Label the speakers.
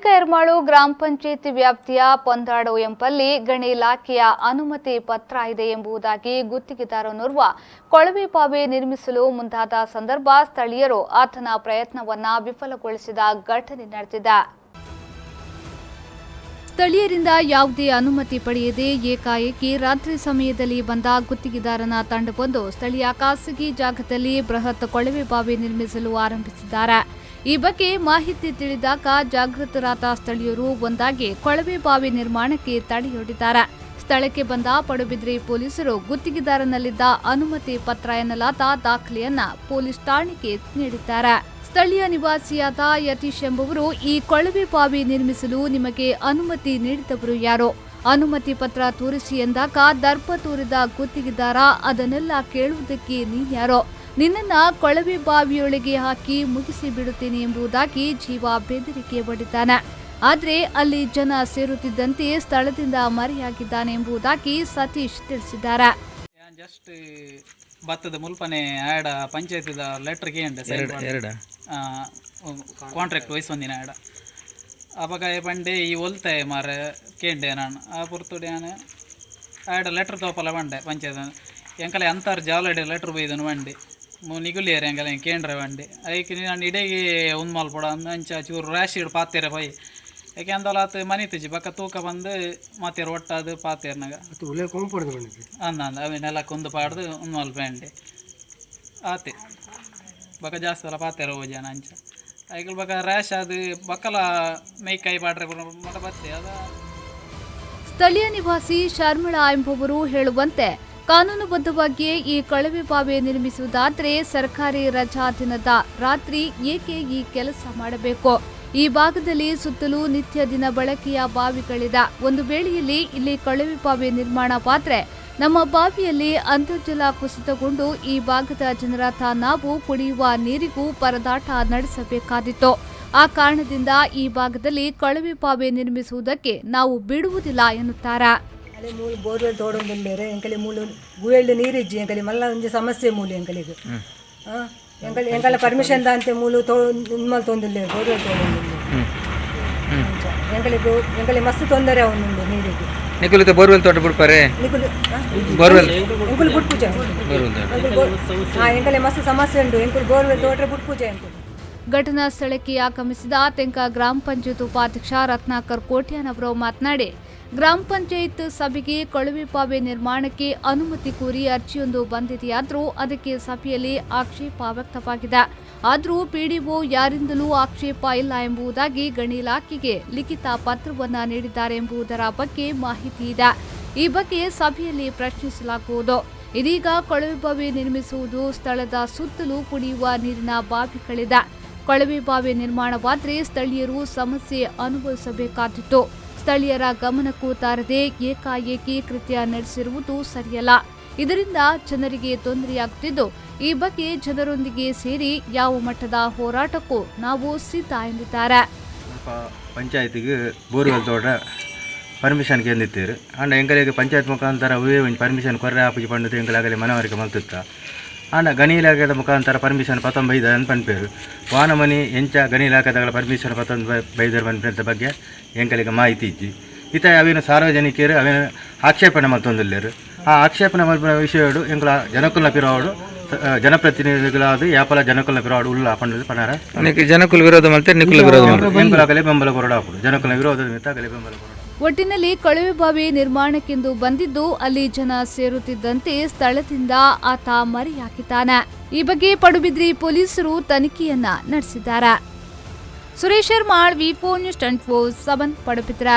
Speaker 1: ತೆಂಕ ಎರ್ಮಾಳು ಗ್ರಾಮ ಪಂಚಾಯಿತಿ ವ್ಯಾಪ್ತಿಯ ಪೊಂದಾಡು ಎಂಬಲ್ಲಿ ಗಣಿ ಇಲಾಖೆಯ ಅನುಮತಿ ಪತ್ರ ಇದೆ ಎಂಬುದಾಗಿ ಗುತ್ತಿಗೆದಾರನೋರ್ವ ಕೊಳವೆ ಬಾವಿ ನಿರ್ಮಿಸಲು ಮುಂದಾದ ಸಂದರ್ಭ ಸ್ಥಳೀಯರು ಆತನ ಪ್ರಯತ್ನವನ್ನ ವಿಫಲಗೊಳಿಸಿದ ಘಟನೆ ನಡೆದಿದೆ. ಸ್ಥಳೀಯರಿಂದ ಯಾವುದೇ ಅನುಮತಿ ಪಡೆಯದೆ ಏಕಾಏಕಿ ರಾತ್ರಿ ಸಮಯದಲ್ಲಿ ಬಂದ ಗುತ್ತಿಗೆದಾರನ ತಂಡವೊಂದು ಸ್ಥಳೀಯ ಖಾಸಗಿ ಜಾಗದಲ್ಲಿ ಬೃಹತ್ ಕೊಳವೆ ಬಾವಿ ನಿರ್ಮಿಸಲು ಆರಂಭಿಸಿದ್ದಾರೆ. ಈ ಬಗ್ಗೆ ಮಾಹಿತಿ ತಿಳಿದಾಗ ಜಾಗೃತರಾದ ಸ್ಥಳೀಯರು ಒಂದಾಗಿ ಕೊಳವೆ ಬಾವಿ ನಿರ್ಮಾಣಕ್ಕೆ ತಡೆಯೊಡ್ಡಿದ್ದಾರೆ. ಸ್ಥಳಕ್ಕೆ ಬಂದ ಪಡುಬಿದ್ರಿ ಪೊಲೀಸರು ಗುತ್ತಿಗೆದಾರನಲ್ಲಿದ್ದ ಅನುಮತಿ ಪತ್ರ ಎನ್ನಲಾದ ದಾಖಲೆಯನ್ನ ಪೊಲೀಸ್ ಠಾಣೆಗೆ ನೀಡಿದ್ದಾರೆ. ಸ್ಥಳೀಯ ನಿವಾಸಿಯಾದ ಯತೀಶ್ ಎಂಬುವರು ಈ ಕೊಳವೆ ಬಾವಿ ನಿರ್ಮಿಸಲು ನಿಮಗೆ ಅನುಮತಿ ನೀಡಿದವರು ಯಾರೋ, ಅನುಮತಿ ಪತ್ರ ತೋರಿಸಿ ಎಂದಾಗ ದರ್ಪ ತೋರಿದ ಗುತ್ತಿಗೆದಾರ ಅದನ್ನೆಲ್ಲ ಕೇಳುವುದಕ್ಕೆ ನೀನ್ಯಾರೋ, ನಿನ್ನನ್ನ ಕೊಳವೆ ಬಾವಿಯೊಳಗೆ ಹಾಕಿ ಮುಗಿಸಿ ಬಿಡುತ್ತೇನೆ ಎಂಬುದಾಗಿ ಜೀವ ಬೆದರಿಕೆ ಒಡ್ಡಿದ್ದಾನೆ. ಆದರೆ ಅಲ್ಲಿ ಜನ ಸೇರುತ್ತಿದ್ದಂತೆ ಸ್ಥಳದಿಂದ ಮರೆಯಾಗಿದ್ದಾನೆ ಎಂಬುದಾಗಿ ಸತೀಶ್ ತಿಳಿಸಿದ್ದಾರೆ.
Speaker 2: ಜಸ್ಟ್ ಭತ್ತದ ಮುಲ್ಪನೆ ಆಡ ಪಂಚಾಯತ್ದ ಲೆಟರ್ ಕೇಂದ್ರ ಕಾಂಟ್ರಾಕ್ಟ್ ವಹಿಸೊಂದಿನ ಆಡ ಅಪಗ ಪಂಡೆ ಈ ಒಲ್ತೆ ಮಾರ ಕೇಂಡೆ ನಾನು ಆ ಪುರ್ತುಡಿ ನಾನು ಆಡ ಲೆಟರ್ ತೋಪಲ ಬಂಡೆ ಪಂಚಾಯತ್ ಎಂಕಲೆ ಅಂತಾರ್ ಜಾಲಡಿ ಲೆಟರ್ ಬೈದನು ಬಂಡಿ ನಿಗುಲಿಯರ್ ಎಂಕಲೆ ಕೇಂದ್ರ ಬಂಡಿ ಐಕ್ ನಾನು ಇಡೀ ಉನ್ಮಾಲ್ ಪಡ ಅಂಚ ಚೂರು ರ್ಯಾಶ್ ಇಡು ಪಾತೇರೆ ಪೈ ಯಾಕೆ ಅಂದಲ ಆತು ಮನೆ ತುಜಿ ಬಕ್ಕ ತೂಕ ಬಂದು ಮಾತೇರು ಒಟ್ಟಾದು ಪಾತೇರ್ನಾಗ ಅಂದ ಅಂದ ಅವನ್ನೆಲ್ಲ ಕೊಂದು ಪಾಡ್ದು ಉನ್ಮಾಲ್ ಪೇಂಡೆ ಆತೆ ಬಕ್ಕ ಜಾಸ್ತಿ ಅಲ್ಲ ಪಾತೇರ ಹೋಜಾನ ಅಂಚ ಐಕಲ್ ಬಕ್ಕ ರ್ಯಾಶ್ ಅದು ಬಕ್ಕಲ ಮೈ ಕೈ ಪಾಡ್ರೆ ಮಟ ಬತ್ತೆ ಅದ.
Speaker 1: ಸ್ಥಳೀಯ ನಿವಾಸಿ ಶರ್ಮಿಳಾ ಎಂಬುವರು ಹೇಳುವಂತೆ ಕಾನೂನುಬದ್ಧವಾಗಿಯೇ ಈ ಕೊಳವೆ ಬಾವಿ ನಿರ್ಮಿಸುವುದಾದರೆ ಸರ್ಕಾರಿ ರಜಾ ದಿನದ ರಾತ್ರಿ ಏಕೆ ಈ ಕೆಲಸ ಮಾಡಬೇಕು? ಈ ಭಾಗದಲ್ಲಿ ಸುತ್ತಲೂ ನಿತ್ಯ ದಿನ ಬಳಕೆಯ ಬಾವಿಗಳಿದೆ. ಒಂದು ವೇಳೆಯಲ್ಲಿ ಇಲ್ಲಿ ಕೊಳವೆ ಬಾವಿ ನಿರ್ಮಾಣವಾದರೆ ನಮ್ಮ ಬಾವಿಯಲ್ಲಿ ಅಂತರ್ಜಲ ಕುಸಿತಗೊಂಡು ಈ ಭಾಗದ ಜನರ ನಾವು ಕುಡಿಯುವ ನೀರಿಗೂ ಪರದಾಟ ನಡೆಸಬೇಕಾದಿತ್ತು. ಆ ಕಾರಣದಿಂದ ಈ ಭಾಗದಲ್ಲಿ ಕೊಳವೆ ಬಾವಿ ನಿರ್ಮಿಸುವುದಕ್ಕೆ ನಾವು ಬಿಡುವುದಿಲ್ಲ ಎನ್ನುತ್ತಾರೆ.
Speaker 3: ಮೂಲು ಬೋರ್ವೆಲ್ ತೋಡೊಂದುಲ್ಲೇರೆ ಎಂಕಲೆ ಮೂಲು ಗುವೆಲ್ಡ್ ನೀರಿಜ್ಜಿ ಎಂಕಲೆ ಮಲ್ಲ ಒಂಜಿ ಸಮಸ್ಯೆ ಮೂಲು ಎಂಕಲಿಗೆ ಎಂಕಲೆ ಎಂಕಲ ಪರ್ಮಿಷನ್ ದಾಂತೆ ಮೂಲು ತೋ ನಿಮ್ಮಲ್ಲಿ ತೊಂದಿಲ್ಲ ಬೋರ್ವೆಲ್ ತೋಡೊಂದುಲ್ಲೆ ಎಂಕಲಿಗೆ ಎಂಕಲೆ ಮಸ್ತ್ ತೊಂದರೆ ಅವನುಂಡು ನೀರಿಗೆ.
Speaker 4: ನಿಕುಲಿತ ಬೋರ್ವೆಲ್ ತೋಟ ಬಿಡ್ಪಾರೆ
Speaker 3: ನಿಕುಲು
Speaker 4: ಬೋರ್ವೆಲ್
Speaker 3: ಎಂಕುಲು ಬುಟ್ಪೂಜೆ ಎಂಕಲೆ ಮಸ್ತ್ ಸಮಸ್ಯೆ ಉಂಟು ಎಂಕುಲು ಬೋರ್ವೆಲ್ ತೋಟ ಬುಟ್ಪೂಜೆ ಎಂಕುಲು.
Speaker 1: ಘಟನಾ ಸ್ಥಳಕ್ಕೆ ಆಗಮಿಸಿದ ತೆಂಕ ಗ್ರಾಮ ಪಂಚಾಯತ್ ಉಪಾಧ್ಯಕ್ಷ ರತ್ನಾಕರ್ ಕೋಟ್ಯಾನ್ ಅವರು ಮಾತನಾಡಿ, ಗ್ರಾಮ ಪಂಚಾಯತ್ ಸಭೆಗೆ ಕೊಳವೆ ಬಾವಿ ನಿರ್ಮಾಣಕ್ಕೆ ಅನುಮತಿ ಕೋರಿ ಅರ್ಜಿಯೊಂದು ಬಂದಿದೆಯಾದರೂ ಅದಕ್ಕೆ ಸಭೆಯಲ್ಲಿ ಆಕ್ಷೇಪ ವ್ಯಕ್ತವಾಗಿದೆ. ಆದರೂ ಪಿಡಿಒ ಯಾರಿಂದಲೂ ಆಕ್ಷೇಪ ಇಲ್ಲ ಎಂಬುದಾಗಿ ಗಣಿ ಇಲಾಖೆಗೆ ಲಿಖಿತ ಪತ್ರವನ್ನು ನೀಡಿದ್ದಾರೆ ಎಂಬುದರ ಬಗ್ಗೆ ಮಾಹಿತಿ ಇದೆ. ಈ ಬಗ್ಗೆ ಸಭೆಯಲ್ಲಿ ಪ್ರಶ್ನಿಸಲಾಗುವುದು. ಇದೀಗ ಕೊಳವೆ ಬಾವಿ ನಿರ್ಮಿಸುವುದು ಸ್ಥಳದ ಸುತ್ತಲೂ ಕುಡಿಯುವ ನೀರಿನ ಬಾವಿಗಳಿದೆ. ಕೊಳವೆ ಬಾವಿ ನಿರ್ಮಾಣವಾದರೆ ಸ್ಥಳೀಯರು ಸಮಸ್ಯೆ ಅನುಭವಿಸಬೇಕಾದಿತ್ತು. ಸ್ಥಳೀಯರ ಗಮನಕ್ಕೂ ತಾರದೆ ಏಕಾಏಕಿ ಕೃತ್ಯ ನಡೆಸಿರುವುದು ಸರಿಯಲ್ಲ. ಇದರಿಂದ ಜನರಿಗೆ ತೊಂದರೆಯಾಗುತ್ತಿದ್ದು ಈ ಬಗ್ಗೆ ಜನರೊಂದಿಗೆ ಸೇರಿ ಯಾವ ಮಟ್ಟದ ಹೋರಾಟಕ್ಕೂ ನಾವು ಸಿದ್ಧ ಎಂದಿದ್ದಾರೆ.
Speaker 5: ಪಂಚಾಯತಿಗೆ ಬೋರ್ವೆಲ್ ತೋಟ ಪರ್ಮಿಷನ್ ಕೇಂದಿತ್ತೀರು ಅಂಡ ಎಂಕಲಿಗೆ ಪಂಚಾಯತ್ ಮುಖಾಂತರ ಅವೇ ಒಂಜಿ ಪರ್ಮಿಷನ್ ಕೊರ್ರೆ ಆಪುಜಿ ಪಂಡದು ಎಂಕಲಾಗಲಿ ಮನವರಿಕೆ ಮಲ್ತಿತ್ತ. ಆಂಡ ಗಣಿ ಇಲಾಖೆದ ಮುಖಾಂತರ ಪರ್ಮಿಷನ್ ಪತ್ತೊಂದು ಬೈದ ಪನ್ಪೇರು ವಾನಮನಿ ಎಂಚ ಗಣಿ ಇಲಾಖೆದಾಗಲ ಪರ್ಮಿಷನ್ ಪತ್ತೊಂದು ಬೈದರ್ ಪನ್ಪೇಂತ ಬಗ್ಗೆ ಎಂಕಲಿಗೆ ಮಾಹಿತಿ ಇಜ್ಜಿ. ಇತ ಅವೇನು ಸಾರ್ವಜನಿಕರು ಅವೇನು ಆಕ್ಷೇಪಣೆ ಮಲ್ತೊಂದುಲ್ಲೇರು. ಆ ಆಕ್ಷೇಪಣೆ ಮಲ್ಪಿನ ವಿಷಯಡು ಎಂಕಲ ಜನಕುಲ್ನ ಪಿರವಾಡು ಜನಪ್ರತಿನಿಧಿಗಳಾದ ಯಾಪಲ ಜನಕುಲ್ನ ಪಿರವಾಡು ಉಲ್ಲ ಪಂಡದು ಪನಾರ
Speaker 4: ಜನಕುಲ ವಿರೋಧ ಮಲ್ತೆ ನಿಕುಲ ವಿರೋಧ
Speaker 5: ಎಂಕುಲ ಬೆಂಬಲ ಕೊರಡಾಪುಡು ಜನಕುಲ ವಿರೋಧದ ಮಿತ್ತ ಬೆಂಬಲ ಕೊರಡ.
Speaker 1: ಒಟ್ಟಿನಲ್ಲಿ ಕೊಳವೆ ಬಾವಿ ನಿರ್ಮಾಣಕ್ಕೆಂದು ಬಂದಿದ್ದು ಅಲ್ಲಿ ಜನ ಸೇರುತ್ತಿದ್ದಂತೆ ಸ್ಥಳದಿಂದ ಆತ ಮರೆಯಾಗಿದ್ದಾನೆ. ಈ ಬಗ್ಗೆ ಪಡುಬಿದ್ರಿ ಪೊಲೀಸರು ತನಿಖೆಯನ್ನ ನಡೆಸಿದ್ದಾರೆ. Suresh Sharmal, V4 News 24/7, Padubidri.